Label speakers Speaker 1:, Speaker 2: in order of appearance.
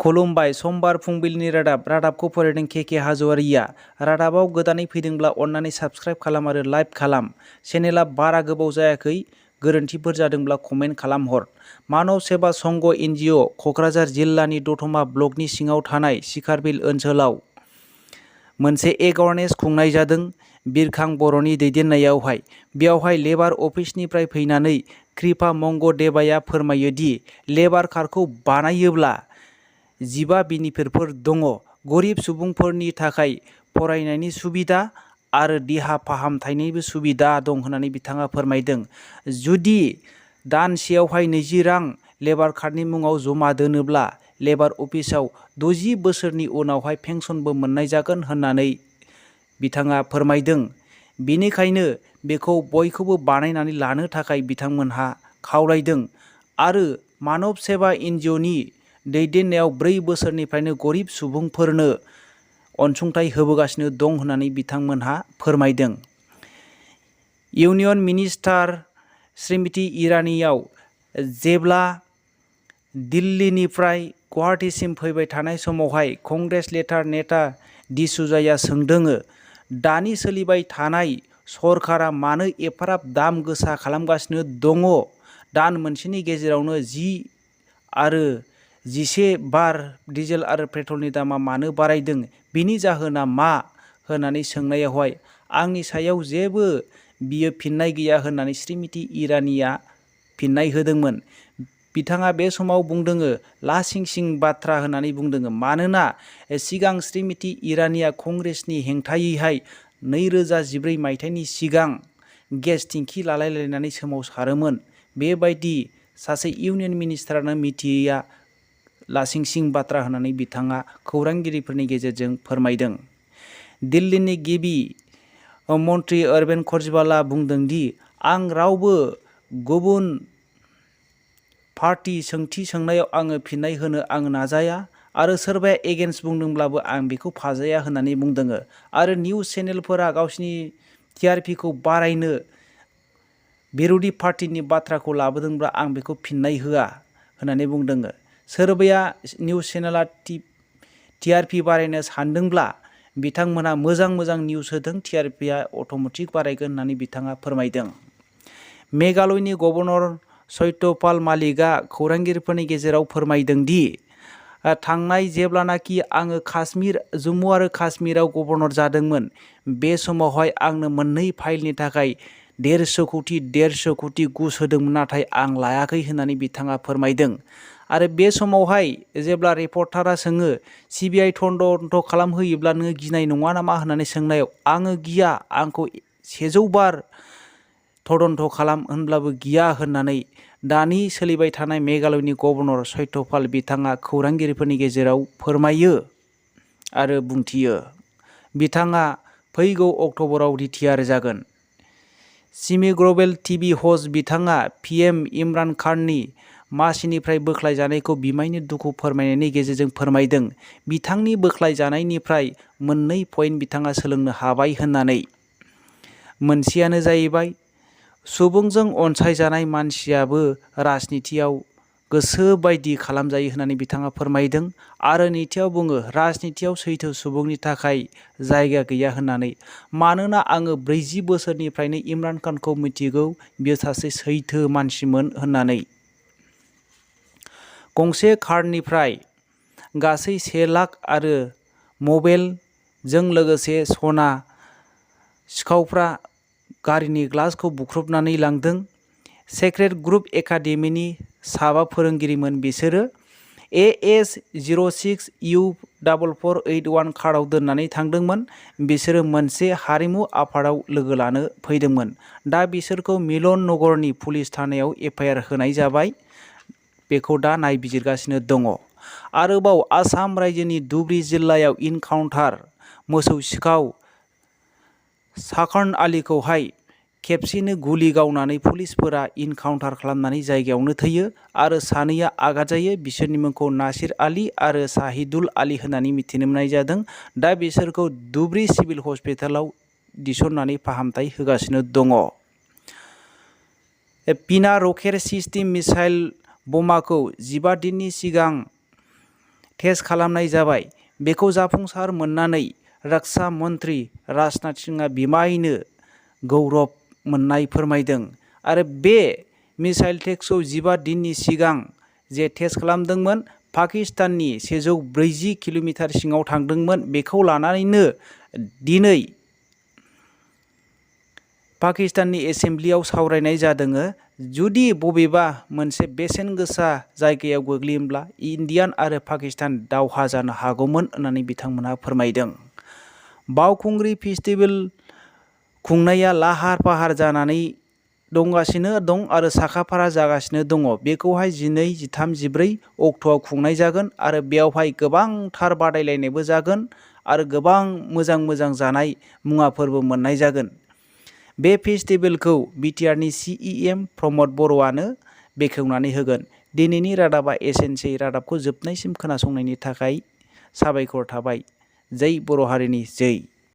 Speaker 1: खुलुमबाय समबार फुंबिलिनि रादाबखौ फरायदों के हाज'वारिया। रादाबाव गोदानै फैदोंब्ला अन्नानै साबस्क्राइब खालाम आरो लाइक खालाम। चेनेला बारा गोबाव जायाखै, गोरोन्थिफोर जादोंब्ला कमेन्ट खालामहर। मानव सेवा संघ NGO क'क्राझार जिल्लानि दतमा ब्लकनि सिङाव थानाय सिखारबिल ओनसोलाव मोनसे एवारनेस खुंनाय जादों बिरखां बर'नि दैदेननायावहाय। बेयावहाय लेबार अफिसनिफ्राय फैनानै कृपा मंगदेबाया फोरमायो दि लेबार कार्डखौ बानायोब्ला 15 बेनिफिटफोर दङ। गरिब सुबुंफोरनि थाखाय फरायनायनि सुबिदा आरो देहा फाहामथायनिबो सुबिदा दं होननानै बिथाङा फोरमायदों। जुदि दानसेयावहाय 20 रां लेबार कार्डनि मुङाव जमा दोनोब्ला लेबार अफिसाव 60 बोसोरनि उनावहाय पेन्सनबो मोननाय जागोन होननानै बिथाङा फोरमायदों। बेनिखायनो बेखौ बयखौबो बानायनानै लानो थाखाय बिथांमोनहा खावलायदों आरो मानव सेवा NGOनि दैदेननायाव 4 बोसोरनिफ्रायनो गरिब सुबुंफोरनो अनसुंथाइ होबोगासिनो दं होननानै बिथांमोनहा फोरमायदों। इउनियन मिनिस्टार श्रीमती ईरानीयाव जेब्ला दिल्लीनिफ्राय गुवाहाटीसिम फैबाय थानाय समावहाय कंग्रेस लेटार नेता डिसूजाया सोंदोङो, दानि सोलिबाय थानाय सरकारा मानो एफाराब दाम गोसा खालामगासिनो दङ? दान मोनसेनि गेजेरावनो 10 आरो 11 बार डिजेल आरो पेट्रलनि दामा मानो बारायदों? बिनि जाहोना मा? होननानै सोंनायावहाय आंनि सायाव जेबो बियो फिननाय गैया होननानै श्रीमती ईरानीया फिननाय होदोंमोन। बिथाङा बे समाव बुंदोङो लासिंसिं बाथ्रा होननानै बुंदोङो, मानोना सिगां श्रीमती ईरानीया कंग्रेसनि हेंथायैहाय 2014 मायथाइनि सिगां गेस टेंखि लालायलायनानै सोमावसारोमोन। बेबायदि सासे इउनियन मिनिस्टारानो मिथियैया लासिंसिं बाथ्रा होननानै बिथाङा खौरांगिरिफोरनि गेजेरजों फोरमायदों। दिल्लीनि गिबि मन्त्रि अरविंद केजरीवालआ बुंदों दि आं रावबो गुबुन पार्टी सोंथि सोंनायाव आङो फिननाय होनो आं नाजाया आरो सोरबाया एगेन्स्ट बुंदोंब्लाबो आं बेखौ फाजाया होननानै बुंदोङो आरो निउज चेनेलफोरा गावसिनि TRPखौ बारायनो बिरोधी पार्टीनि बाथ्राखौ लाबोदोंब्ला आं बेखौ फिननाय होआ होननानै बुंदोङो। सोरबाया निउज चेनेला TRP बारायनो सानदोंब्ला बिथांमोनहा मोजां निउज होदों, TRPआ अट'मेटिक बारायगोन होननानै बिथाङा फोरमायदों। मेघालयनि गभर्नर सत्यपाल मालिकआ खौरांगिरिफोरनि गेजेराव फोरमायदों दि थांनाय जेब्लानाखि आङो जम्मु आरो काश्मीराव गभर्नर जादोंमोन, बे समावहाय आंनो मोननै फाइलनि थाखाय 150 कोटि घुस होदोंमोन, नाथाय आं लायाखै होननानै बिथाङा फोरमायदों। आरो बे समावहाय जेब्ला रिपर्टारा सोङो CBI तदन्त खालामहोयोब्ला नोङो गिनाय नङा नामा होननानै सोंनायाव आङो गिया, आंखौ 100 बार तदन्त खालाम होनब्लाबो गिया होननानै दानि सोलिबाय थानाय मेघालयनि गभर्नर सत्यपाल बिथाङा खौरांगिरिफोरनि गेजेराव फोरमायो आरो बुंथियो। बिथाङा फैगौ अक्ट'बराव रिटायार जागोन। सिमी ग्लबेल TV हस्ट बिथाङा PM इमरान खाननि मासिनिफ्राय बोख्लायजानायखौ बिमायनो दुखु फोरमायनायनि गेजेरजों फोरमायदों। बिथांनि बोख्लायजानायनिफ्राय मोननै पइन्ट बिथाङा सोलोंनो हाबाय होननानै। मोनसेयानो जाहैबाय सुबुंजों अनसायजानाय मानसियाबो राजनितियाव गोसो बायदि खालामजायो होननानै बिथाङा फोरमायदों आरो नैथियाव बुङो राजनितियाव सैथो सुबुंनि थाखाय जायगा गैया होननानै। मानोना आङो 40 बोसोरनिफ्रायनो इमरान खानखौ मिथिगौ, बियो सासे सैथो मानसिमोन होननानै। गंसे कारनिफ्राय गासै 1 लाख आरो मबाइलजों लोगोसे सना सिखावफ्रा गारिनि ग्लासखौ बुख्रुबनानै लांदों। सेक्रेड ग्रुप एकाडेमिनि साबा फोरोंगिरिमोन बिसोरो। AS06U4481 कारआव दोननानै थांदोंमोन। बिसोरो मोनसे हारिमु आफादाव लोगो लानो फैदोंमोन। दा बिसोरखौ मिलन नगरनि पुलिस थानायाव FIR होनाय जाबाय। बेखौ दा नायबिजिरगासिनो दङ। आरोबाव आसाम रायजोनि धुबरी जिल्लायाव इनकाउन्टार मोसौ सिखाव साकर्न आलीखौहाय खेबसेनो गुलि गावनानै पुलिसफोरा इनकाउन्टार खालामनानै जायगायावनो थैयो आरो सानैया आघात जायो। बिसोरनि मुंखौ नासिर आली आरो शाहिदुल आली होननानै मिथिनो मोननाय जादों। दा बिसोरखौ धुबरी सिभिल हस्पिटालाव थिसननानै फाहामथाय होगासिनो दङ। पिना रकेट सिस्टेम मिसाइल बमाखौ 15 दिननि सिगां टेस्ट खालामनाय जाबाय। बेखौ जाफुंसार मोननानै रक्षा मन्त्रि राजनाथ सिंहआ बिमायनो गौरब मोननाय फोरमायदों। आरो बे मिसाइल टेस्टखौ 15 दिननि सिगां जे टेस्ट खालामदोंमोन पाकिस्ताननि 140 किल'मिटार सिङाव थांदोंमोन। बेखौ लानानैनो दिनै पाकिस्ताननि एसेम्ब्लियाव सावरायनाय जादों। जुदि बबेबा मोनसे बेसेन गोसा जायगायाव गोग्लैयोब्ला इन्डियान आरो पाकिस्तान दावहा जानो हागौमोन होननानै बिथांमोनहा फोरमायदों। बावखुंग्रि फेस्टिभेल खुंनाया लाहार फाहार जानानै दंगासिनो दं आरो साखाफारा जागासिनो दङ। बेखौहाय 12, 13, 14 अक्ट'आव खुंनाय जागोन आरो बेयावहाय गोबांथार बादायलायनायबो जागोन आरो गोबां मोजां मोजां जानाय मुवाफोरबो मोननाय जागोन। बे फेस्टिभेलखौ बिटिआरनि CEM प्रमद बर'आनो बेखेवनानै होगोन। दिनैनि रादाबा एसेनोसै। रादाबखौ जोबनायसिम खोनासंनायनि थाखाय साबायखर थाबाय। जै बर' हारिनि जै।